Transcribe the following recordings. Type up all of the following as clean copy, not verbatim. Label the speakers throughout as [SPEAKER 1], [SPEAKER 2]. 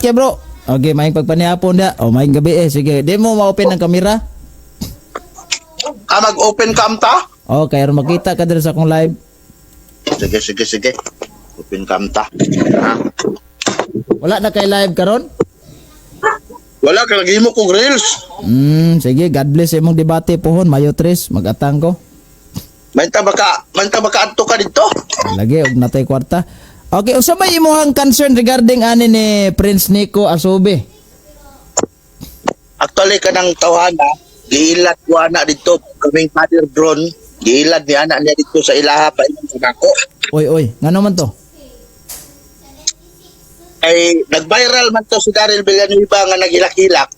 [SPEAKER 1] Salamat kay, bro. Okay, maayong pagpanihapon da. O maayong gabi eh. Sige, di mo ma-open ang kamera?
[SPEAKER 2] Ah, mag-open cam ta?
[SPEAKER 1] Oh, kay aron makita ka diri sa akong live.
[SPEAKER 2] Sige, sige, sige. Open cam ta. Ha?
[SPEAKER 1] Wala na kay live karon?
[SPEAKER 2] Wala ka lagi mo kong reels.
[SPEAKER 1] Sige, God bless sa imong debate pohon, Mayo 3, mag-atang ko.
[SPEAKER 2] Manta baka adto ka dito.
[SPEAKER 1] Lagi og natay kwarta. Okay, unsa may imong concern regarding ani ni Prince Nico Asobi?
[SPEAKER 2] Actually, kanang tawhana, giilat ko ana dito kaming Father Drone, giilad ni ana niya dito sa ilaha pa imong kanako.
[SPEAKER 1] Oy, oy, ngano man to?
[SPEAKER 2] Ay nag-viral man to si Daryl Villanueva nga naghilak-hilak.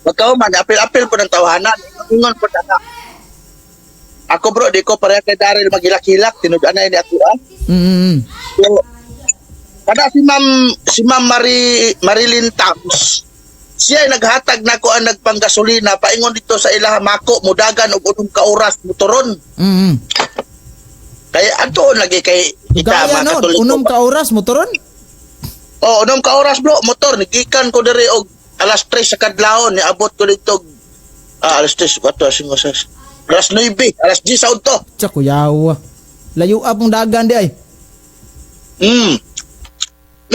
[SPEAKER 2] Pagkahuman, apil-apil po ng tawhana. Ingon po na. Ako, bro, di ko pareha kay Daryl maghilak-hilak. Tinud-anay ni ako ah. So, kada si Ma'am Marilyn Tams, siya ay naghatag na ko ang nagpanggasolina paingon dito sa ilaha mako mudagan og unom ka oras motoron. Kay adto lagi kay kita
[SPEAKER 1] Gaya
[SPEAKER 2] mga
[SPEAKER 1] no,
[SPEAKER 2] Katoliko.
[SPEAKER 1] unom ka oras motoron?
[SPEAKER 2] Oh, unom ka oras, bro, motor gikan ko diri og alas 3 sa kadlawon, niabot ko dito og, alas 3, 4, 5, 6, alas 9, alas 10 sa udto.
[SPEAKER 1] Tsa kuyawa. Layo up mong dagan di ay.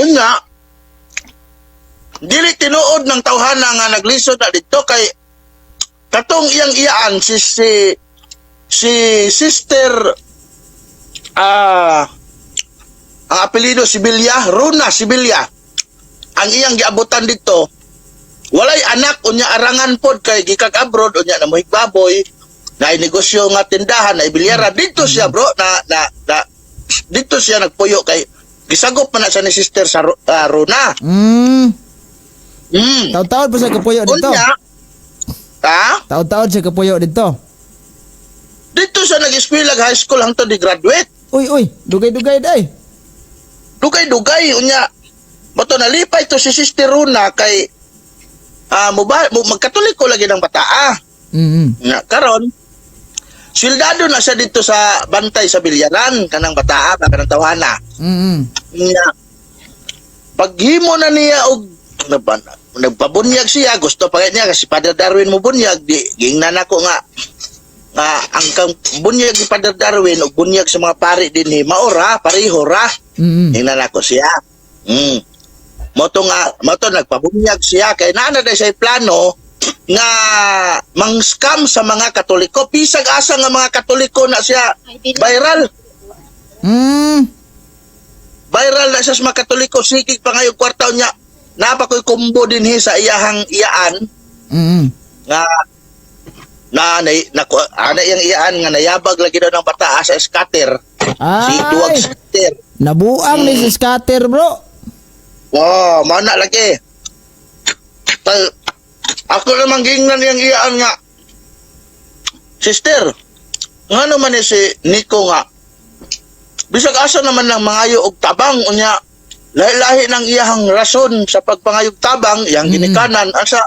[SPEAKER 2] Yun nga, dili tinuod ng tawhana nga naglisod na dito kay katong iyang iyaan si si si sister, ang apelyido Sibilya, Runa Sibilya. Ang iyang giabutan dito, walay anak, unya arangan pod kay gikag abroad, unya na baboy na negosyo nga tindahan na ibilyara dito siya, bro, na na, na dito siya nagpuyo kay gisagop man na siya ni sister sa Runa.
[SPEAKER 1] Taud-taud pa siya kapuyo dito.
[SPEAKER 2] Unya, ha?
[SPEAKER 1] Taud-taud siya kapuyo dito.
[SPEAKER 2] Dito siya nag-eskwela high school hangtod di graduate.
[SPEAKER 1] Uy, uy, dugay-dugay day.
[SPEAKER 2] Dugay-dugay unya. Moto nalipay to si Sister Runa kay mo ba mo, magkatoliko lagi ng bataa. Nga karon sildado na siya dito sa bantay sa bilyaran kanang bataa ba kanang tawhana. Nga paghimo na niya og nagpabunyag siya, gusto pa niya kasi Father Darwin mo bunyag, di gingnan ako nga nga ang kang bunyag ni Father Darwin og bunyag sa mga pari dinhi maora pareho ra. Ingnan ako siya. Moto nga, moto nagpabunyag siya kay naa na siya plano nga mang-scam sa mga Katoliko. Pisag asa nga mga Katoliko na siya viral. Viral na siya sa mga Katoliko. Sikig pa ngayon kwarta niya. Napa ko'y kumbo dinhi sa iyahang iyaan nga na na, na, ana iyang iyaan nga nayabag lagi daw ng bata sa scatter. Si duwag
[SPEAKER 1] Ay,
[SPEAKER 2] scatter.
[SPEAKER 1] nabuang ni si scatter, bro.
[SPEAKER 2] Wow, mana lagi. Tal, ako naman gingnan yung iyaan nga. Sister, nga naman ni si Nico nga. Bisag asa naman lang mangayo og tabang unya. Lahi-lahi ng iyahang rason sa pagpangayog tabang, iyang ginikanan asa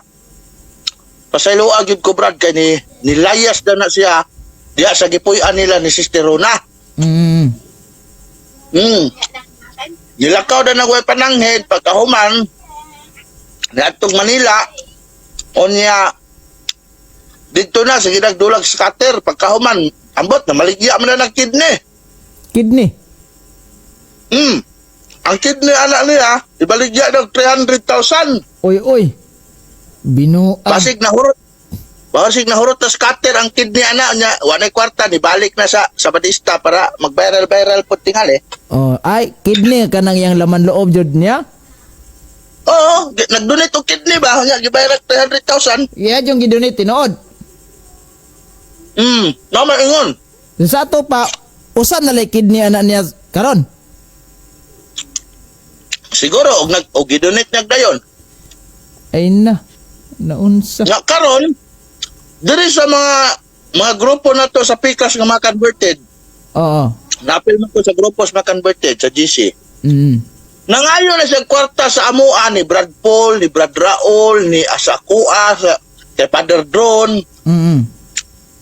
[SPEAKER 2] pasayloa gyud ko, Brad, kay ni nilayas na na siya diya sa gipuy-an nila ni Sister Rona. Gilakaw na nagway pananghid pagkahuman niadtong Manila, unya dito na sige nagdulag scatter pagkahuman ambot na maligya man na ng kidney.
[SPEAKER 1] Kidney.
[SPEAKER 2] Ang kidney anak niya ibaligya ng 300,000.
[SPEAKER 1] Uy, uy. Binuang.
[SPEAKER 2] Basig nahurot na scatter ang kidney anak niya, walay kwarta, nibalik na sa Badista para mag-viral viral pud tingali.
[SPEAKER 1] Oh, ay, kidney kanang iyang laman loob jud niya.
[SPEAKER 2] Oo, nag-donate og kidney ba? Nya gibayran 300,000.
[SPEAKER 1] Iya yung gidonate tinuod.
[SPEAKER 2] Naman ingon.
[SPEAKER 1] Sa ato pa, usa na lay kidney anak niya karon?
[SPEAKER 2] Siguro og nag og gidonate niya dayon.
[SPEAKER 1] Ay na. Naunsa.
[SPEAKER 2] Nga karon diri sa mga grupo na to sa Pikas nga mga converted.
[SPEAKER 1] Oo.
[SPEAKER 2] Napil man ko sa grupo sa mga converted sa GC. Nangayo na siya kwarta sa amuan ni Brad Paul, ni Brad Raul, ni Asakua, sa kay Father Drone.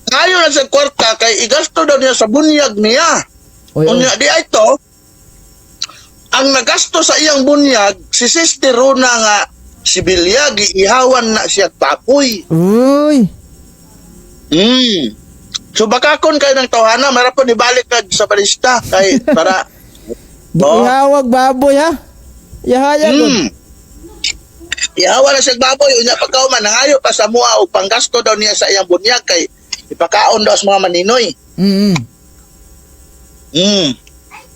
[SPEAKER 2] Nangayo na siya kwarta kay igasto daw niya sa bunyag niya.
[SPEAKER 1] Oy, oy.
[SPEAKER 2] Unya di ay to. Ang nagasto sa iyang bunyag si Sister Rona nga si Bilya giihawan na siya baboy.
[SPEAKER 1] Uy.
[SPEAKER 2] So bakakon kayo ng tawhana, mara po nibalik na sa balista kay para. Oh.
[SPEAKER 1] Gihawag baboy ha. Yahaya gud.
[SPEAKER 2] Ihawa na siya baboy unya pagkauman nangayo pa sa mua og panggasto daw niya sa iyang bunyag kay ipakaon daw sa mga maninoy.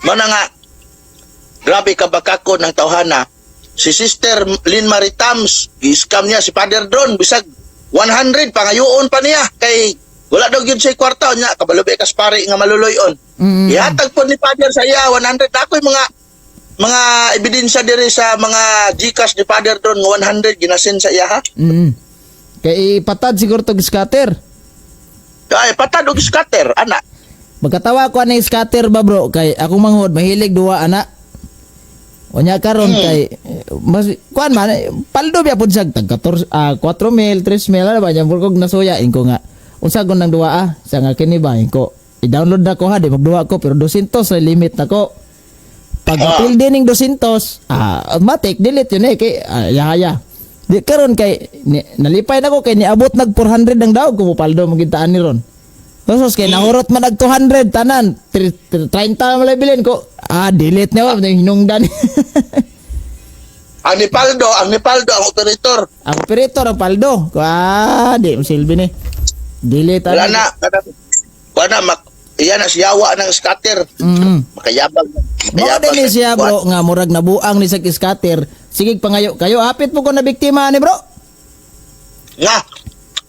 [SPEAKER 2] Mao na nga grabe ka bakakon ng tawhana. Si Sister Lynn Marie Tams, gi-scam niya si Father Don bisag 100 pangayoon pa niya kay wala daw gyud siya kwarta niya kabalo ba kas pare nga maluloy-on. Ihatag po ni Father sa iya 100. Ako'y mga ebidensya diri sa mga GCash ni Father Don nga 100 ginasen sa iya ha.
[SPEAKER 1] Kay ipatad siguro tog scatter.
[SPEAKER 2] Ay patad og scatter ana.
[SPEAKER 1] Magkatawa ko ani scatter ba bro kay akong manghod mahilig duwa ana. Unya karon kay mas kuan man paldo biya pud siya tag 14 4 mil 3 mil ano ba nya kog nasuya inko nga unsa gon nang duwa ah sa nga kini ba inko i-download na ko ha di magduwa ko pero 200 sa limit nako. Pag pildi ning 200 automatic delete yun eh kay yahaya. Di karon kay ni, nalipay na ko kay niabot nag 400 ang daw kung paldo magitaan ni ron. Tapos kay nahurot man nag 200 tanan 30 man lang bilin ko. Ah delete na wa hinungdan.
[SPEAKER 2] Ang ni Paldo, ang ni Paldo ang operator.
[SPEAKER 1] Ang operator ang paldo. Ko ah di mo silbi ni. Delete
[SPEAKER 2] Wala na. Wala na mak iya na siyawa ng scatter. Makayabag.
[SPEAKER 1] Mao
[SPEAKER 2] Makayabag.
[SPEAKER 1] din ni siya bro nga murag nabuang ni sa scatter. Sige pangayo kayo hapit mo ko na biktima ni bro.
[SPEAKER 2] Nga.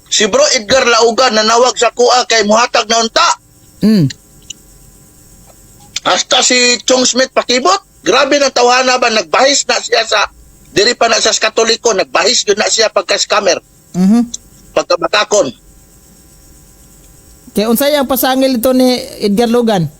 [SPEAKER 2] Si Bro Edgar Laugan nanawag sa kuha kay muhatag na unta. Hasta si Chong Smith pakibot. Grabe ng tawhana ba nagbahis na siya sa diri pa na siya sa Katoliko, nagbahis yun na siya pagka scammer, pagka bakakon.
[SPEAKER 1] Kay unsay ang pasangil ito ni Edgar Logan?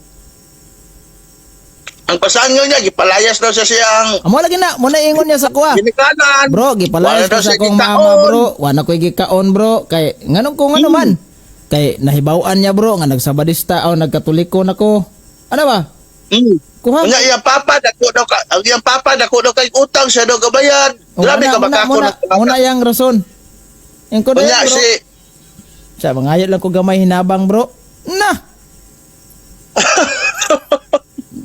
[SPEAKER 2] Ang pasangil niya gipalayas daw siya siyang
[SPEAKER 1] Amo lagi na, mo na ingon niya sa kuha.
[SPEAKER 2] ginikanan.
[SPEAKER 1] Bro, gipalayas
[SPEAKER 2] Wala daw
[SPEAKER 1] ko sa
[SPEAKER 2] siya
[SPEAKER 1] akong
[SPEAKER 2] gikaon.
[SPEAKER 1] mama bro. Wa na ko'y gikaon bro. Kay nganong kung ano man. Kay nahibaw-an niya bro nga nagsabadista o nagkatoliko na ko. Ano ba? Kuha.
[SPEAKER 2] Unya iyang papa dako daw ka, ang iyang papa dako daw kay utang siya daw gabayan.
[SPEAKER 1] O,
[SPEAKER 2] Grabe
[SPEAKER 1] muna,
[SPEAKER 2] ka bakakon.
[SPEAKER 1] Muna, muna yang rason. Yung ko
[SPEAKER 2] Unya
[SPEAKER 1] bro.
[SPEAKER 2] si
[SPEAKER 1] Sa mangayo lang ko gamay hinabang bro. Na.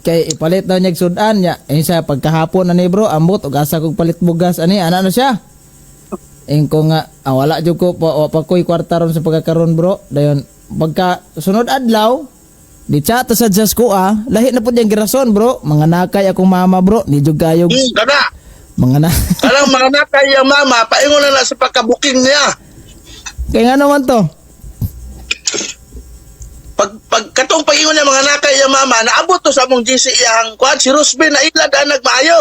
[SPEAKER 1] Kay ipalit daw niya sudan niya. Eh siya pagkahapon ani bro, ambot og asa kog palit bugas ani ana na siya. Ingko nga wala jud ko pa, wa pa ko'y kwarta ron sa pagkakaron bro. Dayon pagka sunod adlaw di chat sa just ko lahi na pud yang girason bro. Mga nakay akong mama bro, ni jud kayo
[SPEAKER 2] Kana
[SPEAKER 1] mga na.
[SPEAKER 2] kanang mga nakay iyang mama paingon na na sa pagkabuking niya.
[SPEAKER 1] Kay nga naman to.
[SPEAKER 2] Pag katong pagingon niya mga nakay iyang mama naabot to sa among GC iyang kuan si Rosby na ila daan nagmaayo.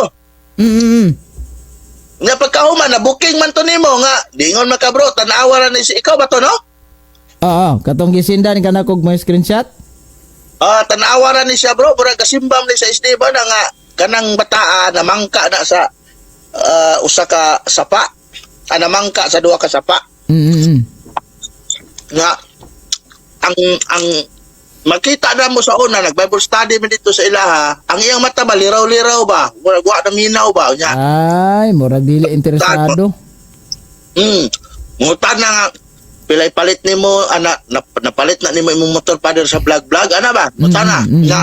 [SPEAKER 2] Nga pagkahuman na booking man to nimo nga diingon man ka bro tan-awa ra ni si ikaw ba to no?
[SPEAKER 1] Oo, katong gisindan ka na kog may screenshot.
[SPEAKER 2] Ah, tan-awa ra ni siya bro, murag kasimbam ni sa SD ba na nga kanang bataa na mangka na sa usa ka sapa. Ah, namangka sa duha ka sapa nga ang makita na mo sa una nag Bible study man dito sa ilaha, ang iyang mata ba liraw-liraw ba? Murag wa na minaw ba unya.
[SPEAKER 1] Ay, murag dili interesado.
[SPEAKER 2] Ngutan na nga pilay palit nimo ana napalit na nimo imong motor father sa vlog vlog ana ba? Ngutan na nga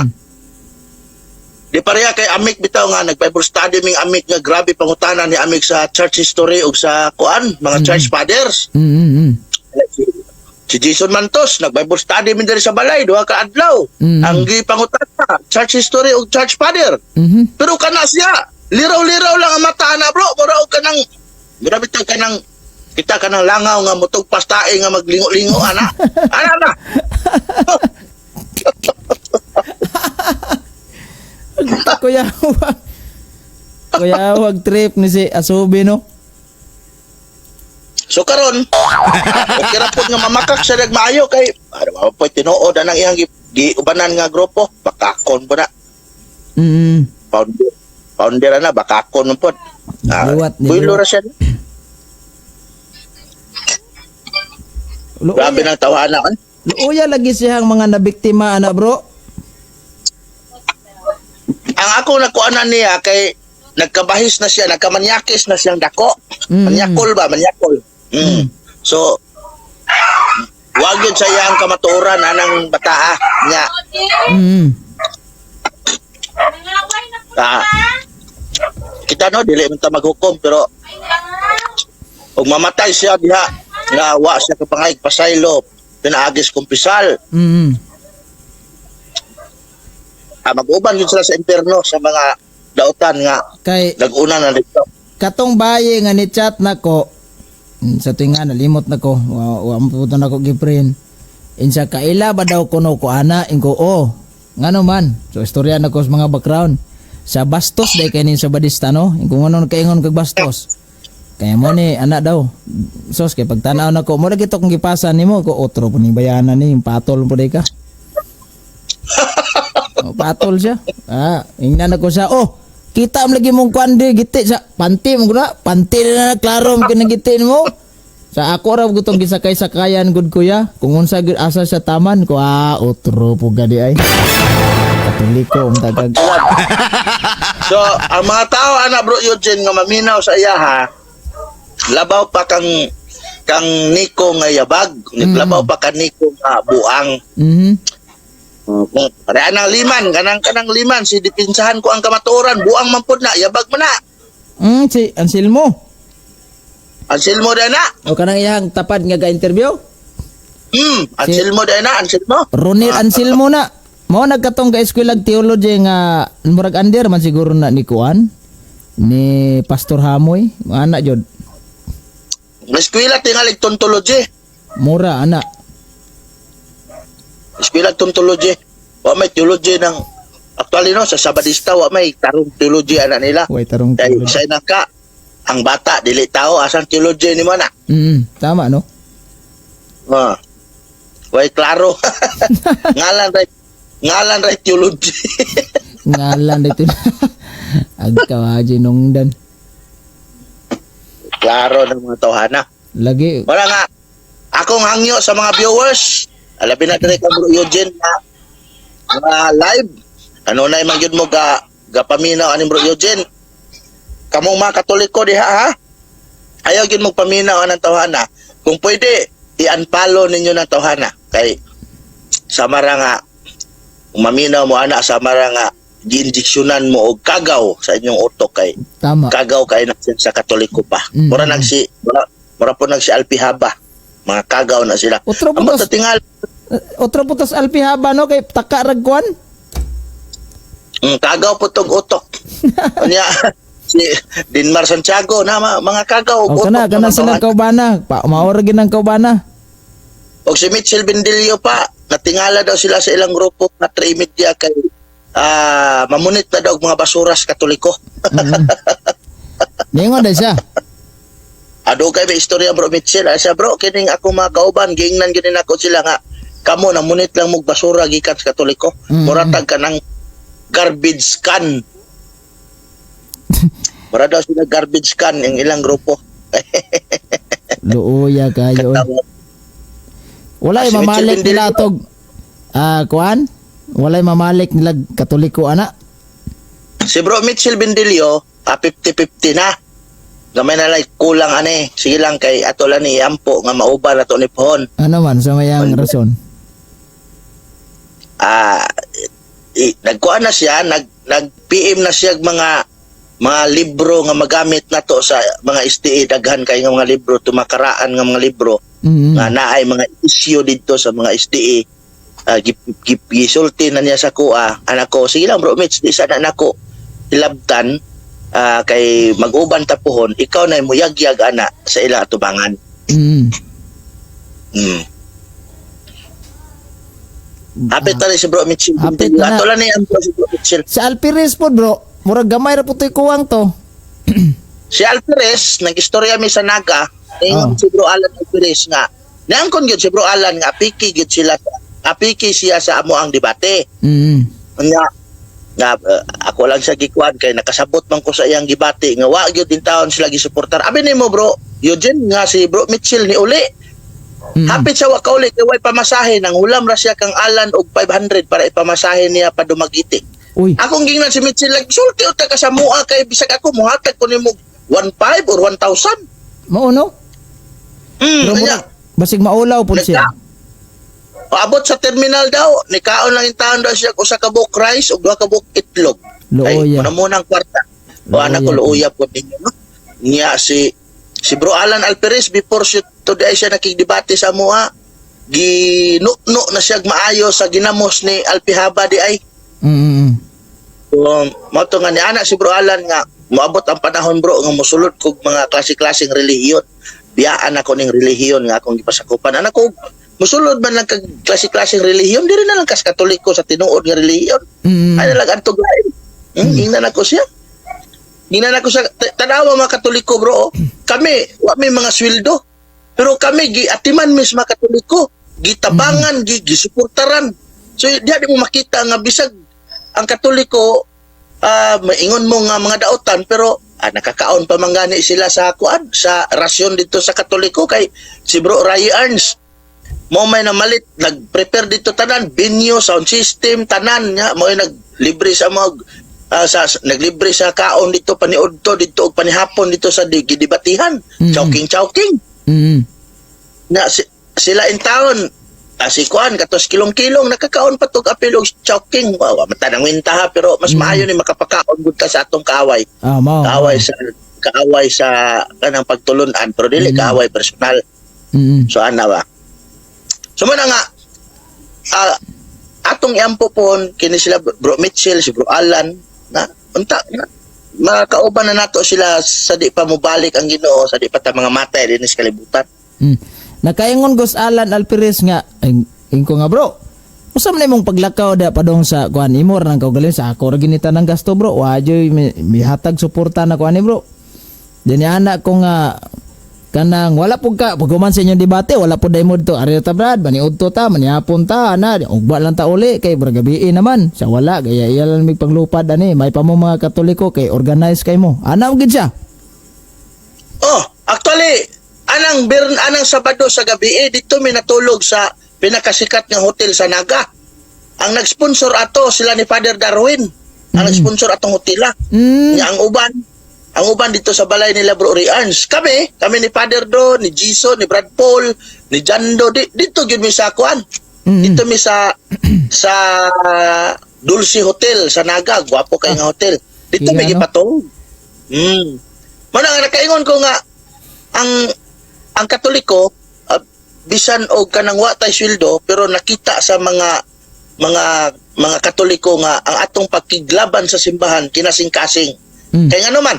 [SPEAKER 2] di pareha kay Amik bitaw nga nag Bible study ming Amik nga grabe pangutana ni Amik sa church history ug sa kuan mga church fathers. Si Jason Mantos nag Bible study min diri sa balay duha ka adlaw. Ang gipangutana church history ug church father. Pero kana siya liraw-liraw lang ang mata ana bro, mura og kanang grabe ta kanang kita kanang langaw nga mutugpas tae nga maglingo-lingo ana. Ana na.
[SPEAKER 1] Kuya, wag. Kuya, wag trip ni si Asubi no.
[SPEAKER 2] So karon, okay ra pod nga mamakak siya nagmaayo kay ano ba po tinuod anang iyang giubanan nga grupo, bakakon po na. Founder, founder na bakakon man pod. Ah,
[SPEAKER 1] Liwat,
[SPEAKER 2] builo
[SPEAKER 1] niliwat.
[SPEAKER 2] ra siya. Grabe
[SPEAKER 1] Luoya,
[SPEAKER 2] nang tawana. Eh.
[SPEAKER 1] luoya lagi siyang mga nabiktima ana bro.
[SPEAKER 2] Ang ako nakuanan niya kay nagkabahis na siya, nagkamanyakis na siyang dako. Manyakol ba? Manyakol. So, wag yun sa iyang kamatuoran anang bataa niya. Ah, kita no, dili man ta maghukom, pero ug mamatay siya diha nga wa siya kapangayig pasaylo pinaagis kumpisal, ah, mag-uban yun sila sa impierno sa mga dautan nga
[SPEAKER 1] Kay
[SPEAKER 2] nag-una na dito.
[SPEAKER 1] Katong baye nga ni chat nako sa tuwing nga nalimot nako, wa wa mo na ko giprin insa kaila ba daw kuno ko ana. Ingo, oh, ngano man. So istorya nako sa mga background sa bastos day kay nin sa badista, no. Ingo, ngano kaingon kag bastos kaya mo ni ana daw sos kay pagtanaw nako mo lagi to kung gipasa nimo ko otro po ni bayana ni patol po day ka. Oh, patol siya. Ah, ingnan ako siya. Oh, kita mo lagi mong kwan di, giti sa panty mo guna. Panty na na klaro mo kinagiti mo. Sa ako ra gutong gisakay-sakayan gud, kuya. Kung unsa gyud asa sa taman ko, ah, otro po gadi ay. Katoliko um tagag.
[SPEAKER 2] So ang mga tao ana, bro Eugene, nga maminaw sa iya ha, labaw pa kang kang Nico nga yabag, labaw pa kan Nico nga buang. Kung pareha ng liman, kanang kanang liman si dipinsahan ko ang kamatuoran, buang man pud na, yabag man na.
[SPEAKER 1] Si Anselmo.
[SPEAKER 2] Anselmo da na.
[SPEAKER 1] O kanang iyang tapad nga ga-interview?
[SPEAKER 2] Anselmo da na, Anselmo.
[SPEAKER 1] Ronel Anselmo na. Mao nagkatong ka eskwela theology nga murag under man siguro na ni kuan ni Pastor Hamoy, ana jud.
[SPEAKER 2] Eskwela tingali tontology.
[SPEAKER 1] Mura ana.
[SPEAKER 2] Eskwela tontology. Wa may theology ng actually no sa Sabadista, wa may tarong theology ana nila.
[SPEAKER 1] Way tarong
[SPEAKER 2] Kay
[SPEAKER 1] theology.
[SPEAKER 2] sa na ka ang bata dili tao, asang theology ni mo na.
[SPEAKER 1] Tama no.
[SPEAKER 2] Ah. Way klaro. Ngalan right theology.
[SPEAKER 1] Ngalan dito. Agkawaji nungdan.
[SPEAKER 2] Klaro ng mga tawhana.
[SPEAKER 1] Lagi.
[SPEAKER 2] Wala nga. Akong hangyo sa mga viewers. Alabi na dire kang Bro Eugene na nga live. Ano na man gyud mo ga gapaminaw ani Bro Eugene. Kamong mga Katoliko diha ha. Ayaw gyud mo paminaw anang tawhana. Kung pwede i-unfollow ninyo ng tawhana kay samara nga umaminaw mo ana, samara nga giinjeksyonan mo og kagaw sa inyong utok kay kagaw kay na sa Katoliko pa. Mura nag si mura, mura po nag si Alpihaba. Mga kagaw na sila.
[SPEAKER 1] Otro
[SPEAKER 2] Amo
[SPEAKER 1] putos.
[SPEAKER 2] ta tingal
[SPEAKER 1] Otro putos alpihaba no kay taka rag kuan.
[SPEAKER 2] Kagaw po tong utok. Unya si Dinmar Santiago na mga kagaw og
[SPEAKER 1] O kana
[SPEAKER 2] utok.
[SPEAKER 1] kana
[SPEAKER 2] Mga
[SPEAKER 1] sila
[SPEAKER 2] tawahan.
[SPEAKER 1] kaubana, pa maora gid ang kaubana.
[SPEAKER 2] Og si Mitchell Bendillo pa, natingala daw sila sa ilang grupo nga Trimedia kay mamunit na daw og mga basuras Katoliko.
[SPEAKER 1] Ningon dai siya.
[SPEAKER 2] Ado kay may istorya bro Mitchell. Ay siya bro, kining ako mga kauban, giingnan gyud nako sila nga kamo namunit lang mog basura gikan sa Katoliko. Mura tag kanang garbage can. Mura daw sila garbage can ang ilang grupo.
[SPEAKER 1] Luoya kayo. Oy. Walay
[SPEAKER 2] Ah, si
[SPEAKER 1] mamalik
[SPEAKER 2] Mitchell
[SPEAKER 1] nila tog kuan? Walay mamalik nila Katoliko ana.
[SPEAKER 2] Si bro Mitchell Bendillo, 50-50 na. Gamay na lang kulang ani. Sige lang kay ato lang ni Ampo nga mauban ato ni Pohon.
[SPEAKER 1] Ano man sa mayang rason?
[SPEAKER 2] Ah, nagkuan na siya, nag nag PM na siya og mga mga libro nga magamit nato sa mga SDA. Daghan kay nga mga libro, tumakaraan nga mga libro nga naay mga issue didto sa mga SDA. Gisulti na niya sa kuha anak ko, sige lang bro Mitch, di sana nako hilabtan, kay mag-uban ta pohon, ikaw na muyagyag ana sa ilang atubangan. Hapit na rin si bro Mitchell.
[SPEAKER 1] Hapit na na.
[SPEAKER 2] Ato lang ni ang si bro Mitchell.
[SPEAKER 1] Sa Alpires po bro, murag gamay ra po to'y kuwang to.
[SPEAKER 2] Si Alperes, nag-istorya mi sa Naga, ingon si bro Alan Alperes nga, niangkon gyud si bro Alan nga apiki gyud sila, apiki siya sa amo ang debate. Nga, nga ako lang siya gikuan kay nakasabot man ko sa iyang gibati nga wa gyud din taon sila gisuportar. Abi nimo bro, Eugene, nga si bro Mitchell ni uli. Hapit siya wa kauli kay way pamasahe, nang hulam ra siya kang Alan og 500 para ipamasahe niya pa Dumaguete.
[SPEAKER 1] Uy.
[SPEAKER 2] Akong gingnan si Mitchell, sulti uta ka sa mua kay bisag ako muhatag ko nimo 1.5 or 1,000.
[SPEAKER 1] Mao no? Pero
[SPEAKER 2] Kanya,
[SPEAKER 1] basig maulaw pud siya.
[SPEAKER 2] Paabot sa terminal daw, nikaon lang yung taon daw siya usa ka buok rice ug duha ka buok itlog.
[SPEAKER 1] Luoya.
[SPEAKER 2] Kay muna muna ang kwarta. O anak ko,
[SPEAKER 1] Luoya.
[SPEAKER 2] luoya po ninyo, no? Niya si si Bro Alan Alperes, before siya today siya nakigdebate sa mua, ginuno na siya maayo sa ginamos ni Alpihaba di ay. So, mao to nga ni anak si Bro Alan nga moabot ang panahon, bro, nga mosulod kog mga klase-klaseng relihiyon. Biyaan ako ning relihiyon nga akong gipasakupan. Anak ko, mosulod man lang kag klase-klaseng relihiyon, diri na lang kas Katoliko sa tinuod nga relihiyon. Ay na lang adto lain. Ingnan ako siya. Ingnan ako sa tanawa mga Katoliko, bro. Oh. Kami, wa may mga sweldo. Pero kami giatiman mis mga Katoliko, gitabangan, gisuportaran. So diha di mo makita nga bisag ang Katoliko, maingon mo nga mga daotan, pero nakakaon pa man gani sila sa kuan, sa rasyon dito sa Katoliko, kay si Bro Ray Arns mo may namalit, nag-prepare dito tanan, venue, sound system, tanan niya mo naglibre sa mga naglibre sa kaon dito paniudto dito ug panihapon dito sa gidebatihan, chowking chowking na sila in town, si kuan katos kilong-kilong nakakaon pa tog apil og chowking. Wow, mata nang winta ha, pero mas maayo ni makapakaon gud ka sa atong kaaway.
[SPEAKER 1] Ah, mao.
[SPEAKER 2] Kaaway sa kanang pagtulunan, pero dili kaaway personal. So ana ba, so muna nga atong iampo pon kini sila Bro Mitchell, si Bro Alan, na unta na makauban na nato sila sa di pa mobalik ang Ginoo, sa di pa ta mga matay dinhi sa kalibutan.
[SPEAKER 1] Nakaingon Gos Alan Alperes nga ingko nga, "Bro, usa man imong paglakaw da padong sa kuan, imo ra nang kaugalingon, sa ako ra ginita ng gasto, bro. Wa joy mihatag suporta na kuan ni bro." Dini anak ko nga kanang wala pud ka paghuman sa inyong debate, wala pud mo dito ari ta, Brad, maniudto ta, manihapon ta ana, ugba lang ta uli kay gabi naman sa wala gaya iya lang mig panglupad ani, may pa mo mga Katoliko kay organize kay mo ana gid siya.
[SPEAKER 2] Oh, actually, anang Sabado sa gabi eh, dito mi natulog sa pinakasikat nga hotel sa Naga. Ang nag-sponsor ato sila ni Father Darwin. Ang nag-sponsor atong hotel ah. Nga ang uban dito sa balay nila Bro Ray Arns. Kami, kami ni Father Do, ni Jiso, ni Brad Paul, ni Jando, dito gyud mi sa kuan. Dito mi sa Dulce Hotel sa Naga, gwapo kay nga hotel. Dito mi
[SPEAKER 1] Kaya, no?
[SPEAKER 2] gipatong. Mao nga nakaingon ko nga ang Katoliko, bisan og kanang wa tay sweldo, pero nakita sa mga Katoliko nga ang atong pagkiglaban sa simbahan kinasing-kasing. Kay ngano man,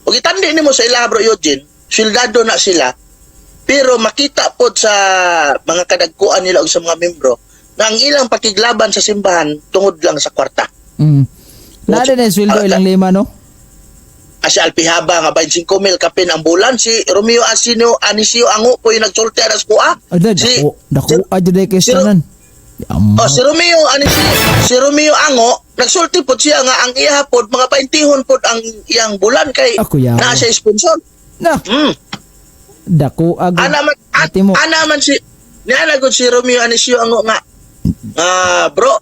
[SPEAKER 2] ug itandi nimo sa ila, Bro Eugene, sweldado na sila, pero makita pod sa mga kadagkuan nila ug sa mga membro na ang ilang pakiglaban sa simbahan tungod lang sa kwarta.
[SPEAKER 1] Naa din ay sweldo ilang lima, no?
[SPEAKER 2] Si Alpihaba nga 25 mil kapin ang bulan, si Romeo Asino Anisio Ango po yung nagsulti aras ko ah.
[SPEAKER 1] Ay,
[SPEAKER 2] Si
[SPEAKER 1] dako, dako adyo day kay tanan.
[SPEAKER 2] Oh, si Romeo Anisio, si Romeo Ango nagsulti pod siya nga ang iya pod mga 20 pod ang iyang bulan kay
[SPEAKER 1] Ako yawa.
[SPEAKER 2] naa siya sponsor.
[SPEAKER 1] Na, dako agad.
[SPEAKER 2] Ana man
[SPEAKER 1] Ate mo.
[SPEAKER 2] ana man si niana gud si Romeo Anisio Ango nga bro,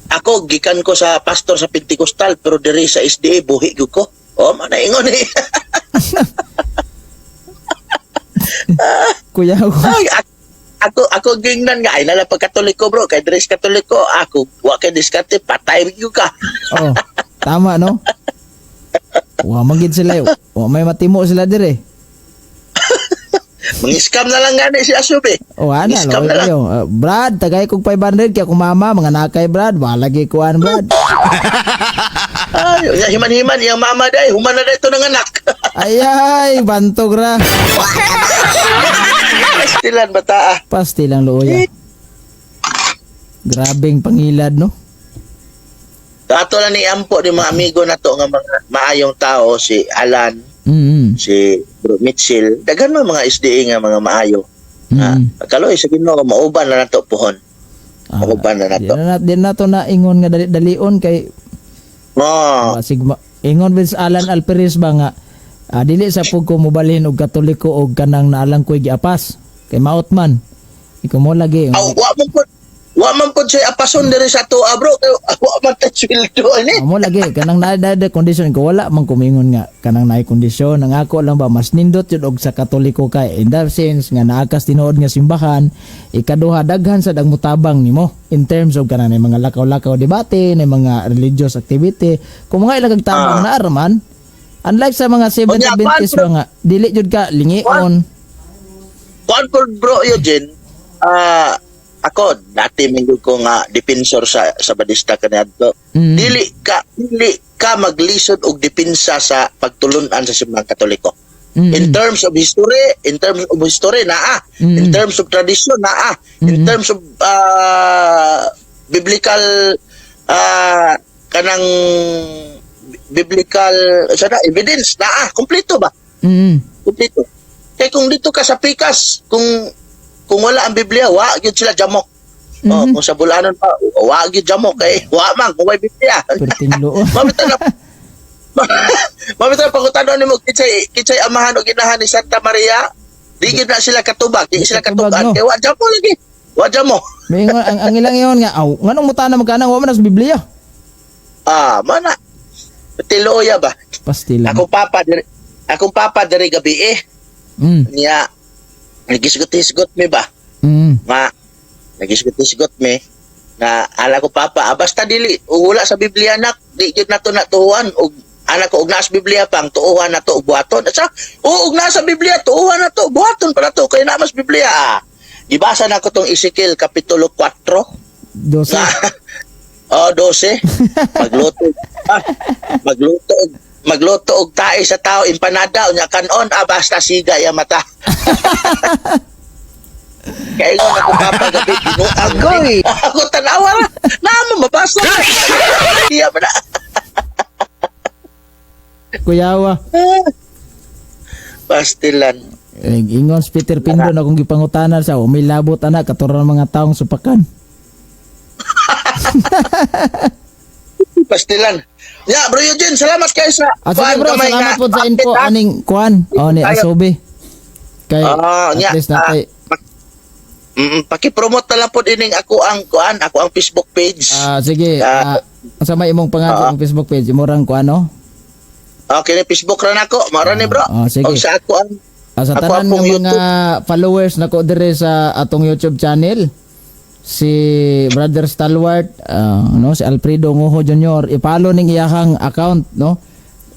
[SPEAKER 2] ako gikan ko sa pastor sa Pentecostal, pero diri sa SDA buhi gyud ko. Oh, mana ingon eh.
[SPEAKER 1] Kuya.
[SPEAKER 2] Ay, ako gingnan nga ay nala pag Katoliko, bro, kay diri sa Katoliko ako wa kay diskarte, patay gyud ka.
[SPEAKER 1] Oh, tama no? Wa man gid sila. Wa may matimo sila dire.
[SPEAKER 2] Mangi-scam na lang gani si Asube.
[SPEAKER 1] Oh, ana
[SPEAKER 2] Scam
[SPEAKER 1] lo
[SPEAKER 2] na lang.
[SPEAKER 1] kayo. Brad, tagay kog 500 kay akong mama mga nakay, Brad, wala gi kuan, Brad.
[SPEAKER 2] Ay, unya, himan-himan iyang mama day, human na dito ng anak.
[SPEAKER 1] Ay ay, bantog ra.
[SPEAKER 2] Pastilan bata ah.
[SPEAKER 1] Pasti lang luoya. Grabeng pangilad no.
[SPEAKER 2] Ato lang ni ampo ni mga amigo na to nga mga maayong tao, si Alan, si Bro Mitchell, daghan man mga SDA nga mga maayo. Kaloy sa Ginoo mauban na nato pohon. Mauban na
[SPEAKER 1] Di
[SPEAKER 2] nato.
[SPEAKER 1] na to na ingon nga dali-dalion kay
[SPEAKER 2] Oh,
[SPEAKER 1] sigma ingon bis Alan Alperes ba nga dili sa pug ko mobalhin og Katoliko og kanang naalang ko'y giapas. Kay maot man. Ikaw mo lagi.
[SPEAKER 2] Aw, wa man pud siya apason diri sa atoa, bro, kay wa man ta sweldo ini.
[SPEAKER 1] Mo lagi kanang na na condition ko, wala man kumingon nga kanang naay kondisyon. Ang ako lang ba, mas nindot yun og sa Katoliko kay in that sense nga naa kas tinuod nga simbahan. Ikaduha, daghan sad ang mutabang nimo in terms of kanang nay mga lakaw-lakaw, debate, nay mga religious activity. Kung mga ilang tabang na arman, unlike sa mga Seventh
[SPEAKER 2] Unya,
[SPEAKER 1] Adventist
[SPEAKER 2] kuan, bro.
[SPEAKER 1] ba nga dili jud ka lingion.
[SPEAKER 2] Kuan po, bro Eugene, ako dati minggo ko nga defensor sa Badista kaniadto. Dili ka maglisod og depensa sa pagtulunan sa Simbahang Katoliko. In terms of history, in terms of history naa. In terms of tradition, naa. In terms of biblical, kanang biblical sana evidence, naa, kompleto ba? Kompleto. Kay kung dito ka sa pikas, kung wala ang Biblia, wa gyud sila jamok. Oh, kung sa Bulanon pa, wa gyud jamok kay wa man kung way Biblia.
[SPEAKER 1] Perting loo.
[SPEAKER 2] Mabita na pangutana nimo kinsay amahan o ginahan ni Santa Maria, di gyud na sila katubag, di sila
[SPEAKER 1] Katubag,
[SPEAKER 2] katugan
[SPEAKER 1] no?
[SPEAKER 2] kay wa jamo lagi. Wa jamo.
[SPEAKER 1] May ingon ang ilang ingon nga, aw, nganong mutana magkanang wa man na sa Biblia.
[SPEAKER 2] Ah, mana. Tiloya ba?
[SPEAKER 1] Pastilan.
[SPEAKER 2] Akong papa diri gabi eh. Niya nagisgot-hisgot mi ba? Nga nagisgot-hisgot mi nga ala ko papa, basta dili wala sa Biblia, nak, di gyud nato na tuuhan. Og anak ko, og naa sa Biblia pang tuuhan na to ug buhaton sa o og naa sa Biblia, tuuhan na to, buhaton pa na to kay naa mas Biblia. Gibasa na ko tong Ezekiel kapitulo 4
[SPEAKER 1] 12.
[SPEAKER 2] nga oh, 12, magluto og tae sa tao, empanada, unya kanon, basta siga ya mata. Kaya nga ako papa gabi binuang.
[SPEAKER 3] Agoy!
[SPEAKER 2] Ako tanawa ra. Naamo mabasa. Iya ba na?
[SPEAKER 1] Kuyawa.
[SPEAKER 2] Pastilan.
[SPEAKER 1] Eh, ingon si Peter Pindo na kung gipangutana sa may labot ana katuran mga taong supakan.
[SPEAKER 2] Pastilan. Ya, bro Eugene, salamat kayo sa
[SPEAKER 1] Ah, sige bro,
[SPEAKER 2] gamay
[SPEAKER 1] salamat
[SPEAKER 2] nga
[SPEAKER 1] po sa info
[SPEAKER 2] update, ha?
[SPEAKER 1] aning kuan. Oh, ni
[SPEAKER 2] Tayo.
[SPEAKER 1] Asobi. Kay
[SPEAKER 2] Ah,
[SPEAKER 1] at
[SPEAKER 2] nya,
[SPEAKER 1] least natay
[SPEAKER 2] Paki-promote na lang po ining ako ang kuan, ako ang Facebook page.
[SPEAKER 1] Ah, sige, sa may imong pangalan sa imong Facebook page, imong kuan, no?
[SPEAKER 2] Okay, ni Facebook ra nako, mao ni, bro.
[SPEAKER 1] Ah, sige.
[SPEAKER 2] Og sa ako ang
[SPEAKER 1] Sa
[SPEAKER 2] ako
[SPEAKER 1] tanan
[SPEAKER 2] ang pong
[SPEAKER 1] nga mga followers nako dire sa atong YouTube channel, si Brother Stalwart, no, si Alfredo Ngoho Jr., i-follow ning iyahang account, no?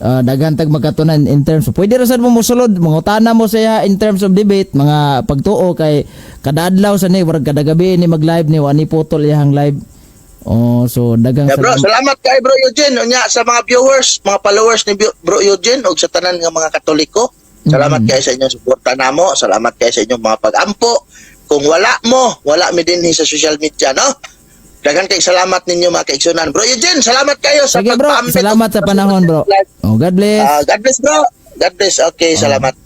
[SPEAKER 1] Daghan tag magkatunan in terms of, pwede ra sad mo mosulod, mangutana mo siya in terms of debate, mga pagtuo, kay kada adlaw sa ni, murag kada gabi ni mag-live ni, wa ni putol iyahang live. Oh, so daghang
[SPEAKER 2] Yeah, bro,
[SPEAKER 1] salamat.
[SPEAKER 2] salamat kay bro Eugene unya sa mga viewers, mga followers ni bro Eugene ug sa tanan nga mga Katoliko. Salamat kay sa inyong suporta namo, salamat kay sa inyong mga pag-ampo. Kung wala mo, wala mi dinhi sa social media, no? Daghan kay salamat ninyo, mga kaigsunan. Bro Eugene, salamat kayo sa
[SPEAKER 1] Sige bro,
[SPEAKER 2] pagpaambit
[SPEAKER 1] salamat sa panahon, bro. Oh, God bless.
[SPEAKER 2] Ah, God bless, bro. God bless. Okay, salamat.